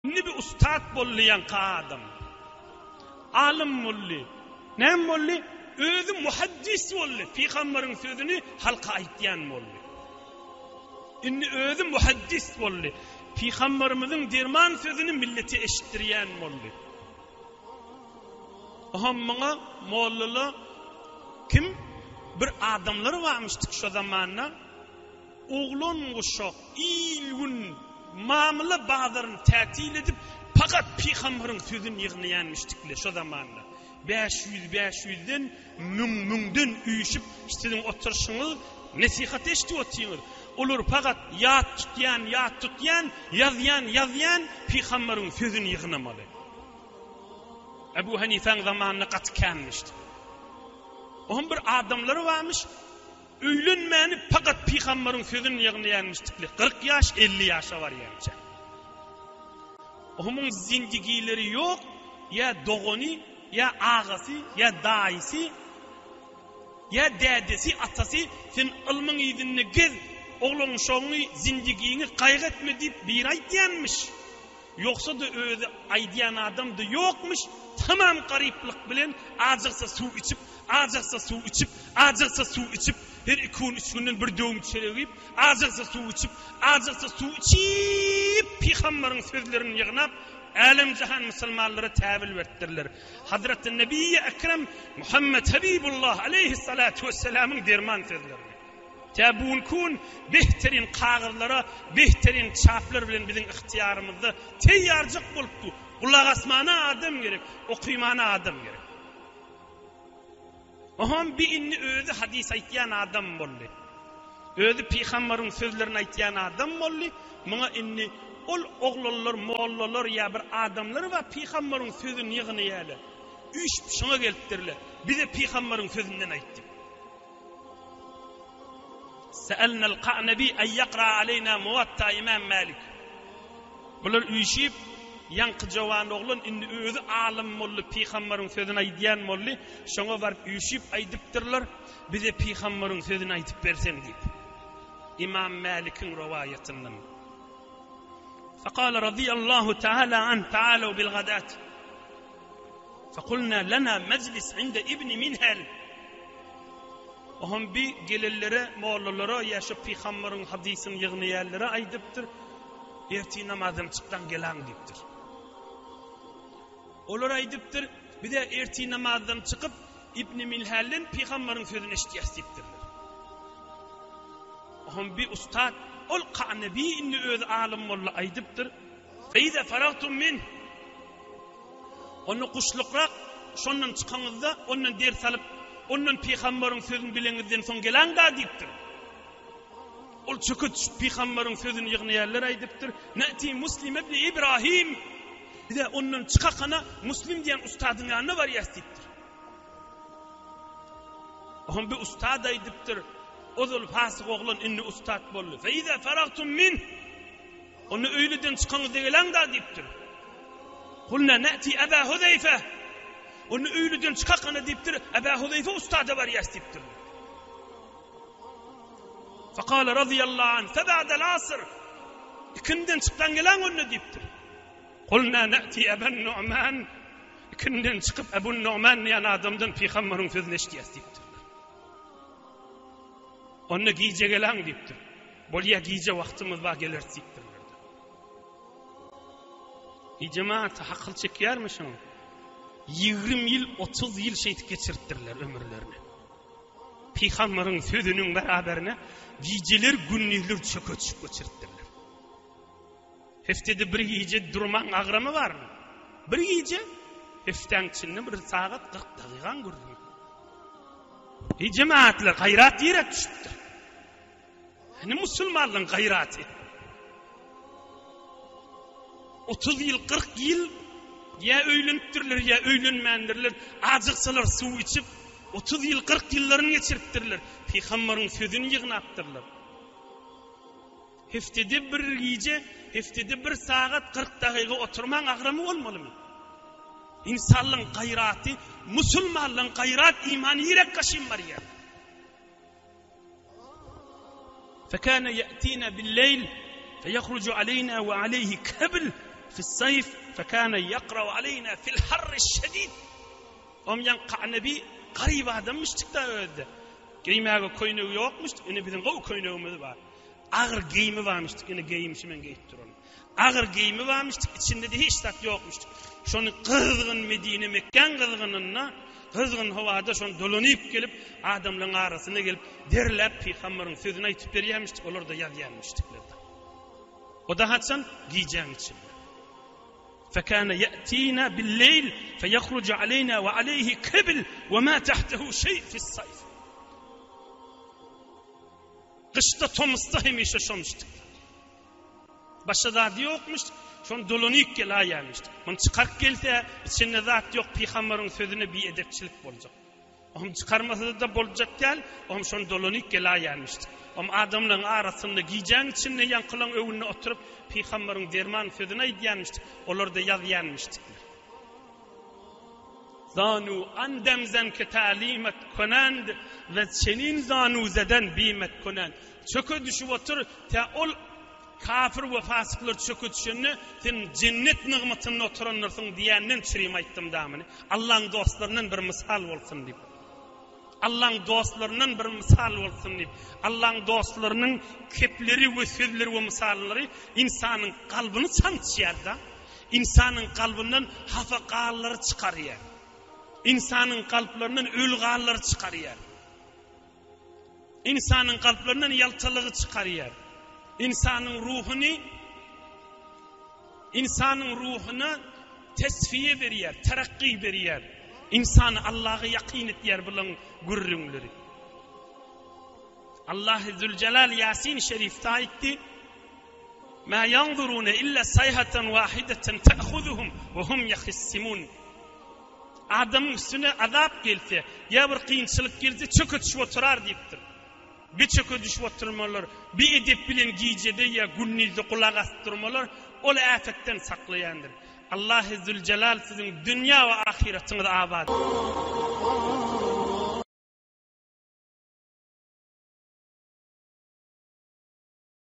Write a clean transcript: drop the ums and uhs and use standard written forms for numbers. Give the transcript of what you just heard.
Indi bir ussat boldy ýaňky adam. Alym boldy. Näme boldy? Özi muhaddis boldy. Pygambaryň sözüni halka aýtýan boldy. Indi özi muhaddis boldy. Pygambarymyzyň derman sözüni millete eşitdirýän boldy. Oham muňa mollala kim bir adamlar barmyşdyk şo zamanda. Oglan-uşak, il-gün mamla bazaryny tätil edip, pakat pygambaryň sözüni ýygnaýanmyşdikle şo zamanda. 500, 500-den, müň-müňden üýşüp, siziň oturyşyňyz, nesihat eşidip otyňyz. Olar pakat ýat tutýan, ýat tutýan, ýazýan, ýazýan, pygambaryň sözüni ýygnamaly. Ebu Hanifäň zamanynda gaty känmişdi. Oňam bir adamlary barmyş, Öýlenmäni pakat pygambaryň sözüni ýygnaýanmyşdykly 40 ýaş 50 ýaşa barýança. Omuň zindigileri ýok, ýa dogany, ýa agasy, ýa daýysy, ýa dädesi, atasy sen ylmyň yzynda gez, oglan-uşagyňy, zindigiňi gaýgy etme diýip biri aýdýanmyş. Ýogsa-da özi aýdýan adam-da ýokmuş, tamam garyplyk bilen ajygsa suw içip, ajygsa suw içip, ajygsa suw içip, her iki gün, üç günden bir döwüm çörek iýip, ajygsa suw içip, ajygsa suw içip, pygambaryň sözlerini ýygnap, älem-jahan musulmanlara täwil beripdirler. Hazreti Nebiýi Ekrem Muhammet Habibullah aleýhissalatu wessalamyň derman sözlerini. Tä bu günki gün behterin kagyzlara, behterin çaplar bilen biziň ygtyýarymyzda teýýarjyk bolup dur. Gulak asmana adam gerek, okymana adam gerek. Oňam bi indi özi hadys aýtýan adam boldy. Özi pygambaryň sözlerini aýtýan adam boldy. Muňa indi ol oglanlar, mollalar ýa bir adamlar bar pygambaryň sözüni ýygnaýarlar. Üýşüp şoňa gelipdirler. Bize pygambaryň sözünden aýt diýip. Seelnel Ka'nebi en yakra aleyna Muwatta Imam Malik. Bular üýşüp, ýaňky jowan oglan indi özi alym boldy, pygambaryň sözüni aýdýan boldy. Şoňa baryp üýşüp aýdypdyrlar, bize pygambaryň sözüni aýdyp berseň diýip. Imam Malikiň rowaýatyndan. Fekale radiyallahu taala an taalaw bil gadat. Fekulna lena mejlis inde ibni Minhel. Oňam bi gelenlere, mollalara ýa şu pygambaryň hadysyny ýygnaýanlara aýdypdyr, Ertir namazdan çyksaň gelaň diýipdir. Olar aýdypdyr, Biz-ä ertir namazdan çykyp, Ibni Minhelden pygambaryň sözüni eşidýäs diýipdirler. Oňam bi ussat, ol Kanebi indi özi alym molla aýdypdyr, Feýze faragtum min. Onda guşlukrak şondan çykaňyzda, ondan ders alyp, ondan pygambaryň sözüni bileňizden soň gelaň-da diýipdir. Ol çöke düşüp pygambaryň sözüni ýygnaýanlar aýdypdyr. Na'ti Muslim ibn Ibrahim. Bize ondan çykakana Muslim diýen ustadyň ýanyna barýas diýipdir. Oňa bir ustad aýdypdyr. Ozal fasyk oglan indi ustat boldy. Feýze faragtum min. Onda öýleden çykaňyzda gelaň-da diýipdir. Kulna na'ti Aba Huzeýfe. Onda öýleden çykakana diýipdir, Aba Huzeýfe ustada barýas diýipdir. Fekale radiyallahu anh, feba'del asr. Ikinden çykdan gelaň onda diýipdir. Kulna na'ti Aba Nu'man. Ikinden çykyp Ebu Nu'man diýen adamdan pygambaryň sözüni eşidýäs diýipdir. Onda gije gelaň diýipdir. Bolýa gije wagtymyz bar geleris diýipdirler. Eý jemaat hakyl çekýärmi şoň? 20 ýyl, 30 ýyl şeýdip geçiripdirler ömürlerini. Pygambaryň sözüniň beraberine gijeler gündizler çöke düşüp geçiripdirler. Heftede bir gije durmaň agramy barmy? Bir gije heftäň içinde bir sagat 40 dagygaň gürrüňi. Eý jemaatlar gaýrat ýere düşüpdir. Hany musulmanlaryň gaýraty? 30 ýyl, 40 ýyl ýa öýlenipdirler, ýa öýlenmändirler. Ajyksalar suw içip, 30 ýyl, 40 ýyllaryny geçiripdirler. Pygambaryň sözüni ýygnapdyrlar. Heftede bir gije, heftede bir sagat 40 dagyga oturmaň agramy bolmalymy? Insanlaryň gaýraty, musulmanlaryň gaýrat imany ýürek gaşyn barýar. Fekâne ye'tînâ billeyl feýehrucu aleynâ ve aleyhi kebl. Fis-saýf fekâne ýakra'u aleýnâ fil harriş-şedîd. Oň ýaňky Ka'nebi garyp adammyşdyk-da özi-de. Geýmäge köýnegi ýokmuşdyk, ine biziň gowy köýnegimiz bar. Agyr geýimi barmyşdyk, ine geýimşi men geýip duran. Agyr geýimi barmyşdyk, içinde-de hiç zat ýokmuşdyk. Şony gyzgyn Medine Mekgäň gyzgynynda, gyzgyn howada şony dolanyp gelip, adamlaryň arasyna gelip, derläp pygambaryň sözüni aýtyp berýärmişdik, olar-da ýazýarmyşdyklar-da. O-da haçan? Gijäň içinde. Fekâne ye'tînâ billeyl feyahrucu aleynâ ve aleyhi kibl ve mâ tahtehu şey fi's-sayf. Gyşda, tomusda hemişe şomuşdyk. Başga zady ýokmuş, şony dolanyp gelaýýarmyş. Muny çykaryp gelse, içinde zat ýok, pygambaryň sözüne biedepçilik boljak. Ohm çykarmasa-da boljak däl, ohm şony dolanyp gelaýýarmyş. Ohm adamlaryň arasynda gijäň içinde ýaňkylaň öňünde oturyp, pygambaryň derman sözüni aýdýarmyş, olar-da ýazýarmyşdyklar. Zanu andemzen ki talimet konend we çenin zanu zeden bimet konend. Çöke düşüp otur, tä ol kafir we fasyklar çöke düşende, sen jennet nygmatynda oturandyrsyň diýenden çürim aýtdym damyny. Allaň dostlaryndan bir mysal bolsun diýip. Allaň dostlaryndan bir mysal bolsun diýip. Allaň dostlarynyň kepleri we sözleri we mysallary ynsanyň kalbyny sançýar-da. Ynsanyň kalbyndan hapa gallary çykarýar. Ynsanyň kalplaryndan öli gallary çykarýar. Ynsanyň kalplaryndan ýaltalygy çykarýar. Ynsanyň ruhuny ynsanyň ruhuna tesfiýe berýär, terakgy berýär. Ynsany Allaha ýakyn etýär bulaň gürrüňleri. Allahy Züljelal Ýasin şerifde aýtdy, Mä ýanzurune illa saýhatan wahideten te'huzuhum we hum ýahissimun. Adamyň üstüne azap gelse, ýa bir kynçylyk gelse çöke düşüp oturar diýipdir. Bi çöke düşüp oturmalar, bi edep bilen gijede ýa gündizde gulak asyp durmalar ol äpetden saklaýandyr. Allahy Züljelal siziň dünýä we ahyratyňyzy abat.